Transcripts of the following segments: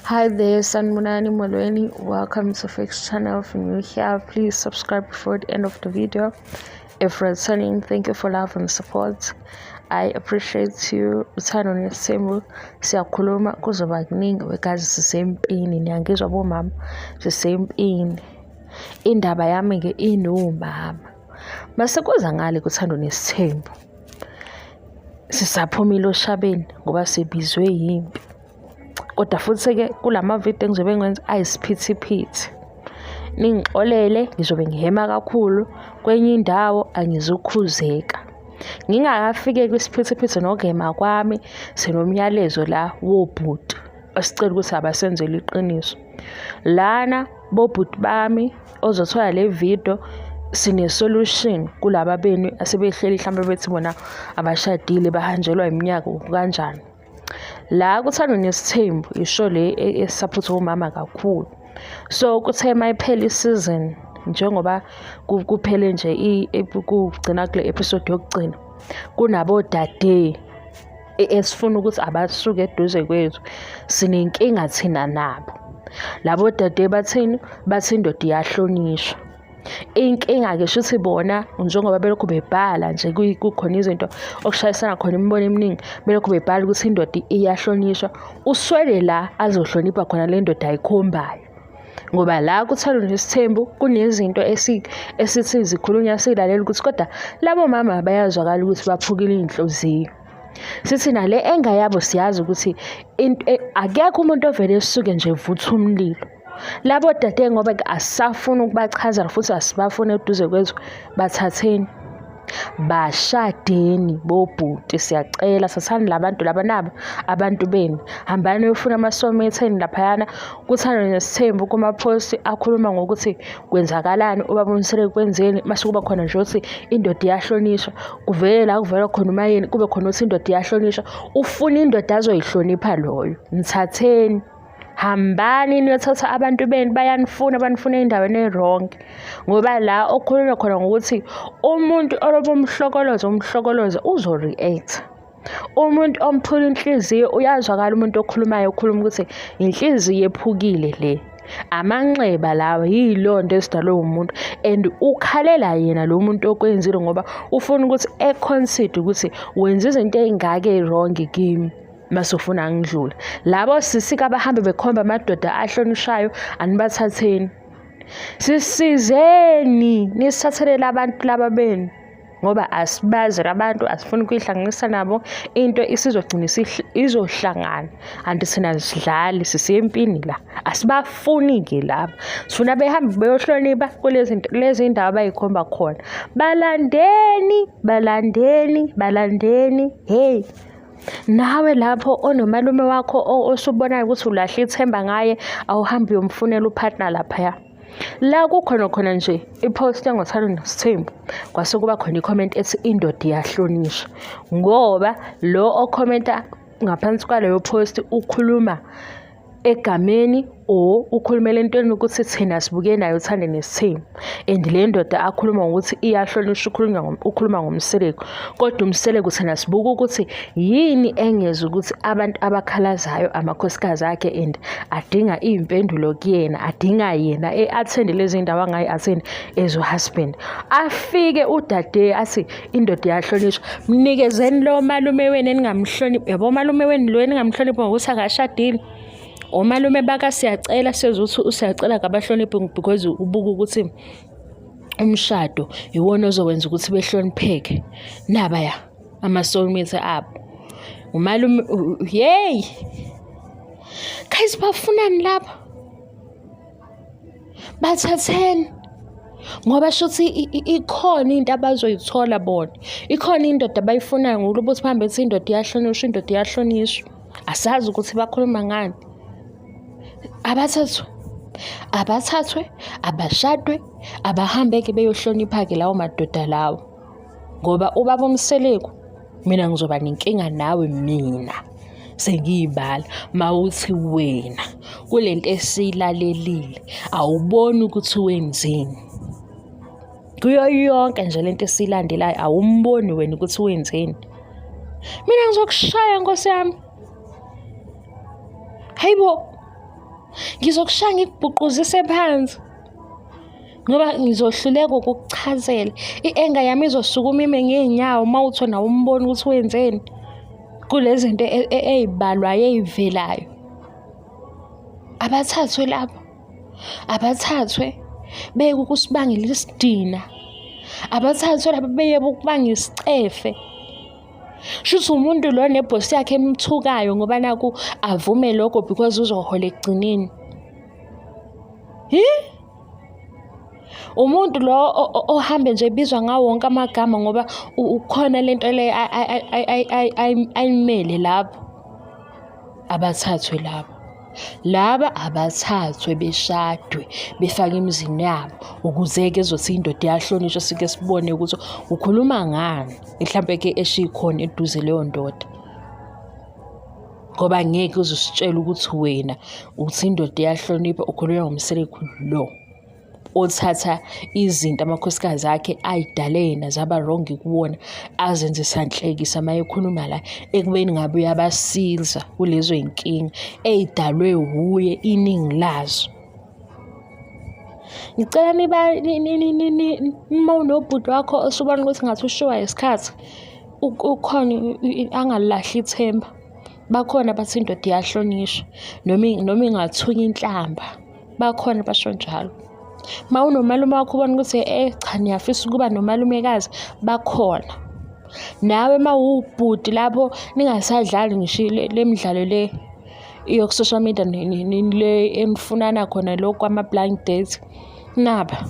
Hi there, Sanibonani Molweni. Welcome to Fix Channel. If you're new here, please subscribe before the end of the video. If returning, thank you for love and support. I appreciate you. Uthando nesithembu siyakhuluma kuzoba kuningi wekazi sisempini niyangizwa bomama sisempini. Indaba yami-ke inomama. Mase kuza ngale kuthando nesithembu. Sisaphumile oshabeni ngoba sibizwe yimpi. Kodwa futhi-ke kula mavidiyo engizobe ngiwenza ayisiphithiphithi. Ningixolele ngizobe ngihhema kakhulu, kwenye indawo angizukhuzeka. Ngingakafiki kwisiphithiphithi nokuhhema kwami, sinomyalezo la wobhuti esicela ukuthi abasenzele iqiniso. Lana bobhuti bami ozothola le video sine-solution kulaba benu asebehleli mhlampe bethi bona abashadile bahanjelwa iminyaka kanjani. La kuThando Nesithembu isho le esaphothwa omama kakhulu. So kuthe uma iphela i-season njengoba kuphele nje kugcina kule episode yokugcina kunabodade esifuna ukuthi abasuke eduze kwethu sinenkinga thina nabo. Labo dade bathini? Bathi indoda iyahlonishwa. Inkinga-ke shuthi bona njengoba belokhu bebhala nje kukhona izinto okushayisana khona imibono eminingi belokhu bebhala ukuthi indoda iyahlonishwa uswele la azohlonipha khona le ndoda ayikhombayo ngoba la kuThando Nesithembu kunezinto esithi zikhulunywa silalela ukuthi kodwa labo mama bayazwakala ukuthi baphukile iy'nhliziyo. Sithi nale enga yabo siyazi ukuthi akekho umuntu ovele esuke nje evutha umlilo. Labo dade ngoba asisafuni ukubachazela futhi asibafuni eduze kwethu bathatheni bashadeni bobhuti siyacela thathani la bantu laba nabo abantu benu hambani niyofuna ama-soulmate enu laphayana kuthando nesithembu kuma-post akhuluma ngokuthi kwenzakalani ubaba uMseleku kwenzeni mase kuba khona nje ukuthi indoda iyahlonishwa kuvele la kuvela khona umayeni kube khona ukuthi indoda iyahlonishwa ufuna indoda azoyihlonipha loyo mthatheni hambani niyothatha abantu benu bayanifuna banifuna endaweni e-wrong ngoba la okukhulunywa khona ngokuthi umuntu olobe umhlokoloza umhlokoloza uzo-react umuntu omphula inhliziyo uyazwakala umuntu okhulumayo ukhuluma ukuthi inhliziyo ephukile le amanxeba lawa yilonto esidalwe umuntu and ukhalela yena lo muntu okwenzile ngoba ufuna ukuthi e-concede ukuthi wenza izinto ey'ngaka ey'wrong kimi mase ufuna ngidlule labo sisi kabahambe bekhomba amadoda ahlonishayo anibathatheni sisizeni nisithathele abantu laba benu ngoba asibazi abantu asifuni ukuyihlanganisa nabo into isizogcina izohlangana anti thina sidlali sisempini la asibafuni-ke laba sifuna behambe beyohlonipha kulezi lezi ndawo abayikhomba khona balandeni balandeni balandeni hey Nawe lapho onomalume wakho osubonayo ukuthi ulahle ithemba ngaye awuhambe uyomfunela upartner laphaya. La kukhona khona nje i-post yangoThando Nesithembu kwase kuba khona i-comment ethi indoda iyahlonishwa ngoba lo okhomenta ngaphansi kwaleyo post ukhuluma egameni or ukhulumela entweni ukuthi thina sibuke nayo uthande nesithembu and le ndoda akhuluma ngokuthi iyahlonishwa ukhulunywa ukhuluma ngomseleku kodwa umseleku thina sibuka ukuthi yini engeza ukuthi abantu abakhalazayo amakhosikazi akhe and adinga iy'mpendulo kuyena adinga yena e-athende lezi ndawo angayi-athende as uhusband afike udade athi indoda iyahlonishwa mnikezeni lo malume wenu eningamhloniphi yabo malume wenu lo eningamhloniphi ngokuthi akashadile omalume bakasiyacela sezuthi usiyacela kabahloniphi because ubuka ukuthi umshado iwona ozokwenza ukuthi behlonipheke nabaya ama-soulmate abo umalume hey guys bafunani lapha Bathatheni ngoba shuthi ikhona into abazoyithola bona, ikhona indoda abayifunayo ngokuloba uthi bahambe bethi indoda iyahlonishwa, indoda iyahlonishwa. Asazi ukuthi bakhuluma ngani. Abathathwe, abathathwe, abashadwe, abahambe-ke beyohlonipha-ke lawo madoda lawo. Ngoba ubaba uMseleku mina ngizoba nenkinga nawe mina sengiyibala mawuthi wena kulento esiyilalelile awuboni ukuthi wenzeni kuyo yonke nje lento esiyilandelayo awumboni wena ukuthi wenzeni mina ngizokushaya nkosi yami hayibo. Ngizokushaya ngikubhuquzise phansi. Ngoba ngizohluleka ukukuchazela. I-anger yami izosukuma ime ngey'nyawo uma uthi wena awumboni ukuthi wenzeni kule zinto ey'balwayo ey'velayo. Abathathwe labo, abathathwe beyeke ukusibangela isidina, abathathwe laba beyeke ukubanga isicefe. Shuthi umuntu lo nebhosi yakhe emthukayo ngoba naku avume lokho because uzohola ekugcineni. Hi? Umuntu lo ohambe nje ebizwa ngawo wonke amagama ngoba ukhona lento le ayimele lapho. Abathathwe labo. Laba abathathwe beshadwe befake emizini yabo ukuze-ke ezothi indoda iyahlonishwa sike sibone ukuthi ukhuluma ngani mhlampe-ke eshikhona eduze leyo ndoda. Ngoba ngeke uze usitshele ukuthi wena uthi indoda iyahlonipha ukhuluma ngoMseleku lo othatha izinto amakhosikazi akhe ayidale yena zaba wrong kuwona azenze sanhlekisa uma ekhuluma la ekubeni ngabe uyabasiza kulezo y'nkinga ey'dalwe wuye iningi lazo. Ngicela niba uma unobhuti wakho osubona ukuthi ngathi ushiwa isikhathi ukhona angalilahli ithemba. Bakhona abathi indoda iyahlonishwa noma noma ingathunya inhlamba bakhona abasho njalo. Uma unomalume wakho ubona ukuthi eh cha niyafisa ukuba nomalumekazi bakhona. Nawe uma uwubhuti lapho ningasadlali ngisho le midlalo le yoku-social media le enifunana khona lokhu kwama-blind date naba.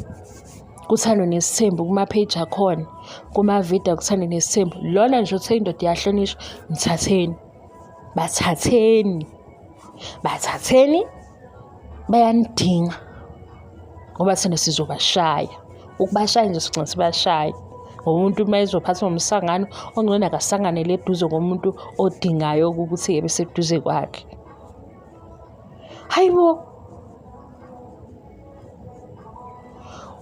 Kuthando Nesithembu kuma-page akhona, kuma-video akuThando Nesithembu. Lona nje othe indoda iyahlonishwa, mthatheni. Bathatheni. Bathatheni, bayanidinga. Ngoba thina sizobashaya. Ukubashaya nje sigcina sibashaya. Ngoba umuntu uma ezophathwa umsangano, ongcono akasanganele eduze komuntu odingayo ukuthi ebe seduze kwakhe. Hayi bo!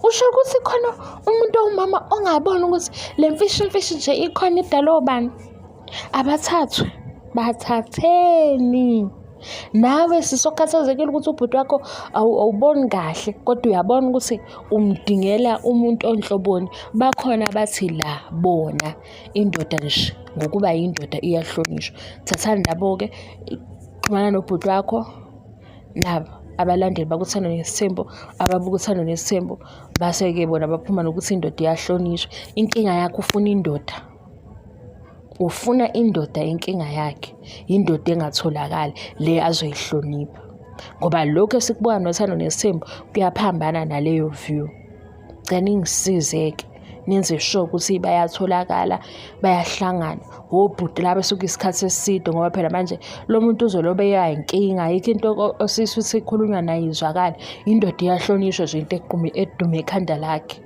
Usho ukuthi khona umuntu owumama ongabona ukuthi le mfishimfishi nje ikhona idalwe obani? Abathathwe, bathatheni. Nawe sisi okhathazekile ukuthi ubhuti wakho awuboni kahle kodwa uyabona ukuthi umdingela umuntu onhloboni. Bakhona abathi la bona indoda nje ngokuba yindoda iyahlonishwa. Thathani labo-ke, xhumana nobhuti wakho. Nabo abalandeli bakuThando Nesithembu ababuka uThando Nesithembu base-ke bona baphuma nokuthi indoda iyahlonishwa. Inkinga yakhe ufuna indoda, ufuna indoda inkinga yakhe indoda engatholakali le azoyihlonipha ngoba lokhu esikubuka noThando Nesithembu kuyaphambana naleyo view. Ngicela ningisize-ke nenze sure ukuthi bayatholakala bayahlangana wobhuti laba esuke isikhathi eside ngoba phela manje lo muntu uzolobe eyayinkinga ayikho into osisuthi ikhulunywa naye izwakale indoda iyahlonishwa nje into equme edume ekhanda lakhe.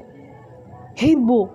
Hey bo!